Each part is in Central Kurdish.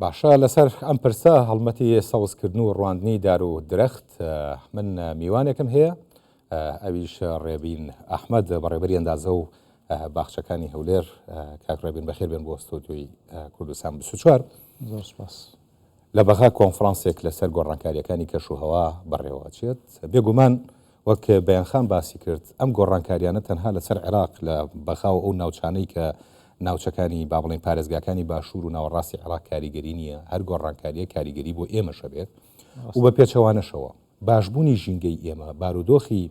باشە لەسەر ئەم پرسە هەڵمەتی سەوزکردن و ڕواندنی دار و درەخت من میوانێکم هەیە ئەویش ڕێبین ئەحمەد بەڕێبەری ئەندازە و باخچەکانی هەولێر کاک ڕێبین بەخێر بێن بۆ ستۆدیۆی کوردستان 24. زۆر سپاس. لە بەغا کۆنفرانسێک لەسەر گۆڕانکارییەکانی کەشوهەوا بەڕێوەچێت. بێگومان وەک بەیان خان باسی کرد، ئەم گۆڕانکارییانە تەنها لەسەر عێراق لە بەغا و ئەو ناوچانەی کە ناوچەکانی با بڵێین پارێزگاکانی باشوور و ناوەڕاستی عێراق کاریگەری نییە، هەر گۆڕانکارییەک کاریگەری بۆ ئێمەش هەبێت و بە پێچەوانەشەوە. باشبوونی ژینگەی ئێمە، بارودۆخی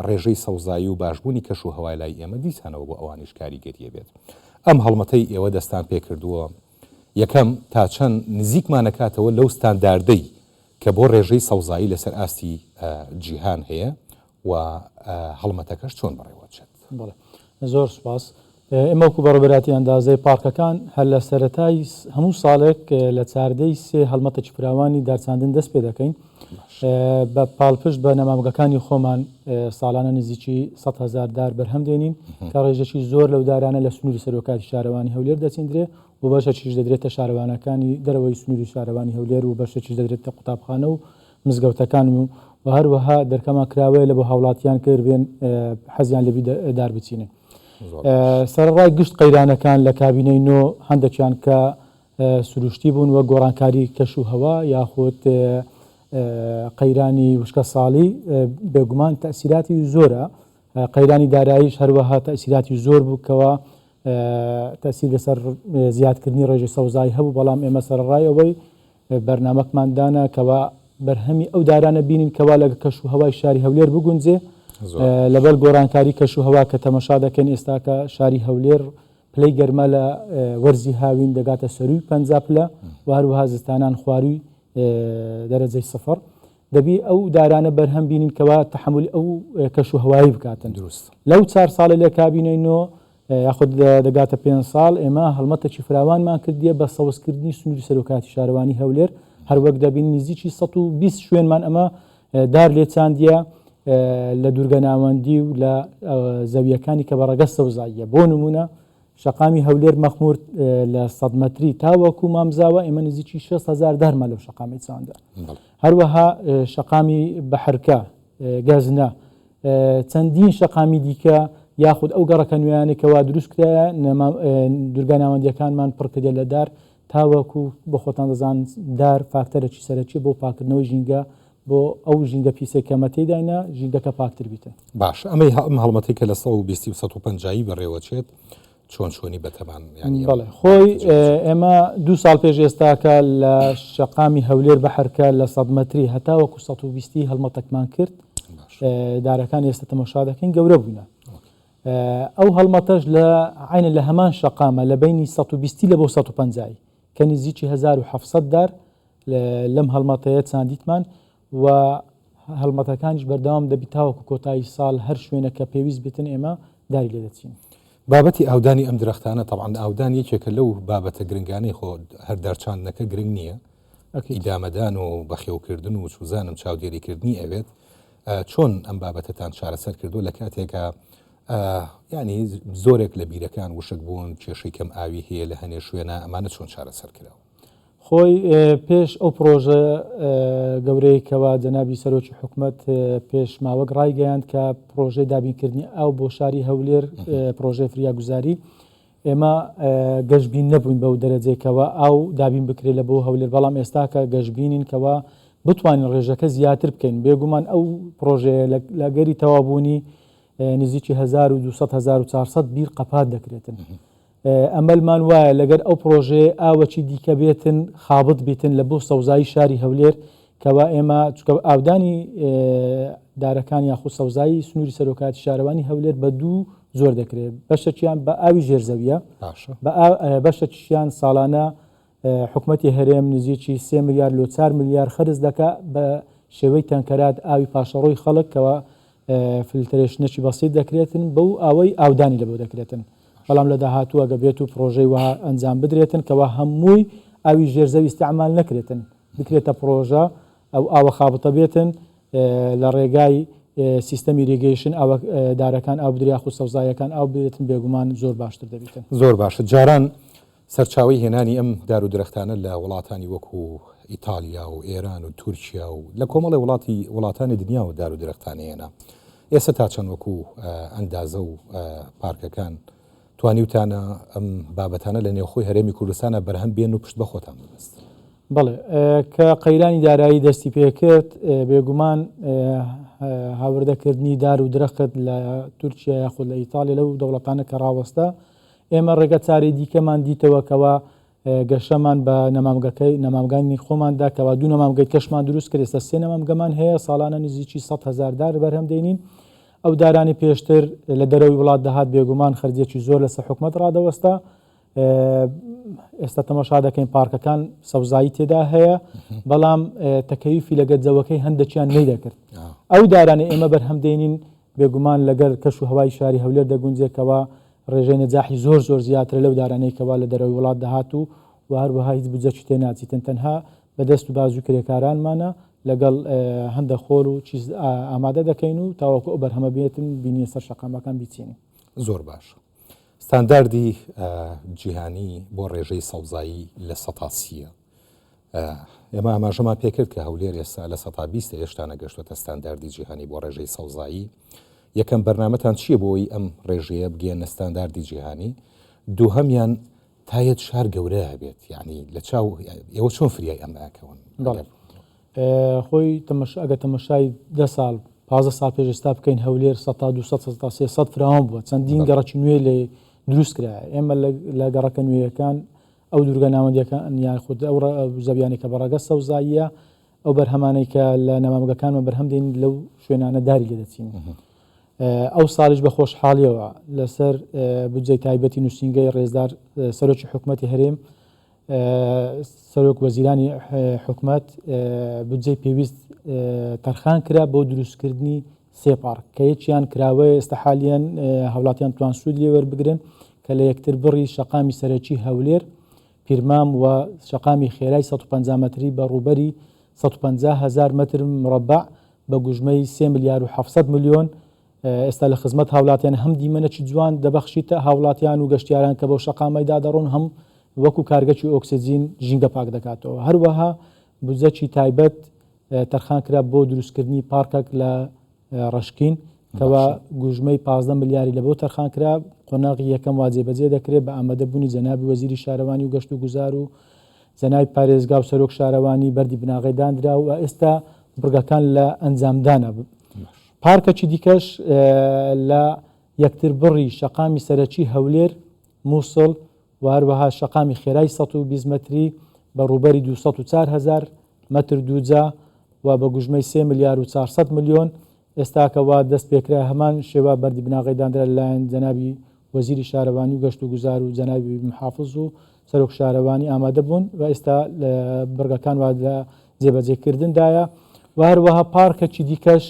ڕێژەی سەوزایی و باشبوونی کەش و هەوای لای ئێمە دیسانەوە بۆ ئەوانیش کاریگەری ئەبێت. ئەم هەڵمەتەی ئێوە دەستان پێکردووە، یەکەم تا چەند نزیکمان ئەکاتەوە لەو ستانداردەی کە بۆ ڕێژەی سەوزایی لەسەر ئاستی جیهان هەیە و هەڵمەتەکەش چۆن بەڕێوەچێت؟ بەڵێ زۆر سوپاس. ئێمە وەکو بەڕێوەبەرایەتی ئەندازەی پارکەکان هەر لە سەرەتای هەموو ساڵێک لە چاردەی سێ هەڵمەتێکی فراوانی دارچاندن دەست پێ دەکەین بە پاڵپشت بە نەمامگەکانی خۆمان ساڵانە نزیکی 100 هەزار دار بەرهەم دێنین کە ڕێژەکی زۆر لەو دارانە لە سنووری سەرۆکاتی شارەوانی هەولێر دەچیندرێ و بەشەکیش دەدرێتە شارەوانەکانی دەرەوەی سنووری شارەوانی هەولێر و بەشێکیش دەدرێتە قوتابخانە و مزگەوتەکان و و هەروەها دەرکەمان کراوەیە لە بۆ هاوڵاتیان کە بێن حەزیان لێبی دار بچینن. سەرەڕای گشت قەیرانەکان لە کابینەی نۆ هەندێکیان کە سروشتی بوون وەک گۆڕانکاری کەش و هەوا یاخود قەیرانی وشکەساڵی بێگومان تەئسیراتی زۆرە قەیرانی داراییش هەروەها تەئسیراتی زۆر بوو کەوا تەئسیر لەسەر زیادکردنی ڕێژەی سەوزایی هەبوو بەڵام ئێمە سەرەڕای ئەوەی بەرنامەکمان دانا کەوا بەرهەمی ئەو دارانە بینین کەوا لەگە کەش و هەوای شاری هەولێر بگونجێ لەبەر گۆڕانکاری کەش و هەوا کە تەمەشا دەکەین ئێستاکە شاری هەولێر پلەی گەرما لە وەرزی هاوین دەگاتە سەرووی 50 پلە و هەروەها زستانان خواروی دەرەجەی سفر دەبی ئەو دارانە بەرهەم بینین کەوا تەحەمولی ئەو کەش و هەوایی بکاتن دروست. لەو چار ساڵەی لە کابینەی نۆ یاخود دەگاتە پێنج ساڵ ئێمە هەڵمەتێکی فراوانمان کردیە بە سەوزکردنی سنووری سەرۆکایەتی شارەوانی هەولێر هەروەک دەبین نزیکی 120 شوێنمان ئەمە دار لێ چاندیە لە دوورگە ناوەندی و لە زەویەکانی کە بە ڕەگەز سەوزاییە بۆ نمونە شەقامی هەولێر مەخمور لە 100 مەتری تاوەکو مامزاوە ئێمە نزیکی 6 هەزار دارمان لەو شەقامی چاندە هەروەها شەقامی بەحرکە گەزنە چەندین شەقامی دیکە یاخود ئەو گەڕەکە نوێیانەی کەوا دروست کرایە دورگە ناوەندیەکانمان پڕ کردە لە دار تاوەکو بۆ خۆتان دەزان دار فاکتەرێکی سەرەکیە بۆ پاکردنەوەی ژینگە بۆ ئەو ژینگە پیسەی کەمە تێداینە ژینگەکە پاکتر بیتن. باشە ئەمەی ئەم هەڵمەتەی کە لە 120 و 150 ی بەڕێوەچێت چۆن چۆنی بەتەمان یانی ئەم بەڵێ خۆی ئێمە دوو ساڵ پێش ئێستاکە لە شەقامی هەولێر بەحرکە لە 100 مەتری هەتاوەکو 120 هەڵمەتەکمان کرد دارەکان ئێستا تەمەشا دەکەین گەورە بووینە ئەو هەڵمەتەش لە عینە لە هەمان شەقامە لە بینی 120 لە بۆ 150 کە نزیکی 1700 دار لەم هەڵمەتەیە چاندیتمان و هەڵمەتەکانیش بەردەوام دەبی تاوەکو کۆتایی ساڵ هەر شوێنێک کە پێویست بێتن ئێمە داری لێ دەچین. بابەتی ئاودانی ئەم درەختانە تەبعەن ئاودان یەکێکە لەو بابەتە گرنگانەی خۆ هەر دارچاندنەکە گرنگ نییە ئیدامەدان و بەخێوکردن و چوزانم چاودێریکردنی ئەوێت چۆن ئەم بابەتەتان چارەسەر کردو لە کاتێکا ینی زۆرێک لە بیرەکان وشک بوون کێشەی کەم ئاوی هەیە لە هەنێ شوێنە ئەمانە چۆن چارەسەر کراوە؟ خۆی پێش ئەو پڕۆژە گەورەی کەوا جەنابی سەرۆکی حکومەت پێش ماوەک ڕایگەیاند کە پڕۆژەی دابینکردنی ئاو بۆ شاری هەولێر پڕۆژەی فریاگوزاری ئێمە گەشبین نەبووین بەو دەرەجەی کەوا ئاو دابین بکرێت لە بۆ هەولێر بەڵام ئێستاکە گەشبینین کەوا بتوانین ڕێژەکە زیاتر بکەین بێگومان ئەو پڕۆژەیە لە گەری تەوابوونی نزیکی 1200 1400 بیر قەپات دەکرێتن. ئەمەلمان وایە لەگەر ئەو پرۆژەیە ئاوەکی دیکە بێتن خابت بیتن لە بۆ سەوزایی شاری هەولێر کەوا ئێمە چکە ئاودانی دارەکان یاخود سەوزایی سنووری سەرۆکاتی شارەوانی هەولێر بە دوو زۆر دەکرێت بەشەکیان بە ئاوی ژێرزەویە بەشەکیشیان ساڵانە حکومەتی هەرێم نزیکی سێ ملیار لۆ چار ملیار خەرج دەکا بە شێوەی تەنکەرات ئاوی پاشەڕۆی خەڵک کەوا filtration ێکی بەسیت دەکرێتن بەو ئاوەی ئاودانی لەبۆ دەکرێتن بەڵام لە داهاتوو ئەگە بێت و پڕۆژەی وەها ئەنجام بدرێتن کەوا هەمووی ئاوی ژێر زەوی ئیستعمال نەکرێتن بکرێتە پڕۆژە ئەو ئاوە خابتە بێتن لە ڕێگای سیستەمی irrigation ئاوە دارەکان ئاو بدرێ یاخود سەوزاییەکان ئاو بدرێتن بێگومان زۆر باشتر دەبیتن. زۆر باشە جاران سەرچاوەی هێنانی ئەم دار و درەختانە لە وڵاتانی وەکو ئیتالیا و ئێران و تورکیا و لە کۆمەڵی وڵاتی وڵاتانی دنیاوە دار و درەختانی هێنا. ئێستا تا چەند وەکو ئەندازە و پارکەکان توانیوتانە ئەم بابەتانە لە نێوخۆی هەرێمی کوردستانە بەرهەم بێن و پشت بە خۆتان ببەستن؟ بەڵێ، کە قەیرانی دارایی دەستی پێکرد، بێگومان هاوردەکردنی دار و درەخت لە تورکیا یاخود لە ئیتاڵیا لەو دەوڵەتانە کە ڕاوەستا، ئێمە ڕێگە چارەی دیکەمان دیتەوە کەوا گەشەمان بە نەمامگەکەی نەمامگانی خۆمان دا کەوا دوو نەمامگەی کەشمان دروست کرد، ئێستا سێ نەمامگەمان هەیە، ساڵانە نزیکی 100,000 دار بەرهەم دێنین. ئەو دارانی پێشتر لە دەرەوەی وڵات دەهات بێگومان خەرجیەکی زۆر لەسەر حکومەت ڕادەوەستا. ئێستا تەماشا دەکەین پارکەکان سەوزایی تێدا هەیە بەڵام تەکەیفی لەگەر جەوەکەی هەندێکیان نەیدەکرد ئەو دارانە ئێمە بەرهەم دێنین بێگومان لەگەر کەش و هەوای شاری هەولێر دەگونجێکەوە ڕێژەی نەجاحی زۆر زۆر زیاترە لەو دارانەی کەوا لە دەرەوەی وڵات دەهات و و هەروەها هیچ بودجەکی تێ ناچیتن تەنها بە دەست و بازووی کرێکارانمانە لەگەڵ هەندە خۆل و چیز ئامادە دەکەین و تاوەکو ئەو بەرهەمە بێتن بینیە سەر شەقامەکان بیچینین. زۆر باش. ستانداردی جیهانی بۆ ڕێژەی سەوزایی لە سەتا سییە. ئێمە ئاماژەمان پێکرد کە هەولێر ئێستا لە سەتا بیستە هێشتا نەگەشتوەتە ستانداردی جیهانی بۆ ڕێژەی سەوزایی. یەکەم بەرنامەتان چییە بۆ ئەوەی ئەم ڕێژەیە بگەیەنە ستانداردی جیهانی؟ دووهەمیان تا یەت شار گەورە ئەبێت یعنی لە چاو ئێوە چۆن فریای ئەمە ئەکەون؟ بەڵێ خۆی تەمەش ئەگە تەمەشای دە ساڵ پازدە ساڵ پێش ئێستا بکەین هەولێر سە تا 200 سە تا 300 فراوان بووە چەندین گەڕەکی نوێ لێ دروست کرایە ئێمە لە گەڕەکە نوێیەکان ئەو دوورگە ناوەندیەکان یان خود ئەو زەویانەی کە بە ڕەگەز سەوزاییە ئەو بەرهەمانەی کە لە نەمامگەکانمان بەرهەم دێن لەو شوێنانە داری لێ دەچین ئەو ساڵیش بە خۆشحاڵیەوە لەسەر بودجەی تایبەتی نووسینگەی ڕێزدار سەرۆکی حکوومەتی هەرێم سەرۆک وەزیرانی حکومەت بودجەی پێویست تەرخان کرا بۆ دروستکردنی سێ پارک کە یەکیان کراوەیە ئێستا حالیان هاوڵاتیان توان سوود لێ وەربگرن کە لە یەکتر بڕی شەقامی سەرەکی هەولێر پیرمام و شەقامی خێرای 150 مەتری بە ڕووبەری 150 هەزار مەتر مربع بە گوژمەی 3 ملیار و 700 ملیۆن ئێستا لە خزمەت هاوڵاتیان هەم دیمەنەکی جوان دەبەخشیتە هاوڵاتیان و گەشتیاران کە بەو شەقامەیدا دەڕۆن هەم وەکو کارگەکی ئۆکسجین ژینگە پاک دەکاتەوە هەروەها بودجەکی تایبەت تەرخان کرا بۆ دروستکردنی پارکەک لە ڕەشکین کەوا گوژمەی 15 ملیاری لە بۆ تەرخان کرا قۆناغی یەکەم وا جێبەجێ دەکرێت بە ئامادەبوونی جەنابی وەزیری شارەوانی و گەشت و گوزار و جەنابی پارێزگا و سەرۆک شارەوانی بەردی بناغەی دانرا و ئێستا بڕگەکان لە ئەنجامدانە. پارکەکی دیکەش لە یەکتربڕی شەقامی سەرەکی هەولێر، موسڵ و هەروەها شەقامی خێرای 120 مەتری بە ڕووبەری 204 هەزار مەتر دووجا و بە گوژمەی سێ ملیار و 400 ملیۆن ئێستاکە وا دەست پێکرا هەمان شێوە بەردی بناغەی دانرا لەلایەن جەنابی وەزیری شارەوانی و گەشت و گوزار و جەنابی محافز و سەرۆک شارەوانی ئامادە بوون و ئێستا بڕگەکان وا لە جێبەجێکردندایە و هەروەها پارکەکی دیکەش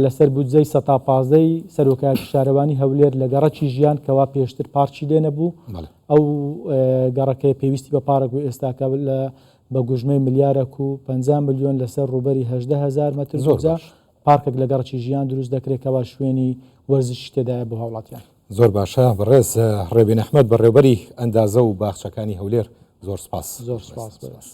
لەسەر بودجەی سەتا پازدەی سەرۆکایەتی شارەوانی هەولێر لە گەڕەکی ژیان کەوا پێشتر پارکی لێ نەبوو ئەو گەڕەکەی پێویستی بە پارک بوو ئێستاکە لە بە گوژمەی ملیارەک و 50 ملیۆن لەسەر ڕووبەری 18 هەزار مەتر زۆر دووجا باش. پارکێک لە گەڕەکی ژیان دروست دەکرێت کەوا شوێنی وەرزشی تێدایە بۆ هاوڵاتیان. زۆر باشە بەڕێز ڕێبین ئەحمەد بەڕێوبەری ئەندازە و باخچەکانی هەولێر زۆر سپاس. زۆر سپاس بەڕێز.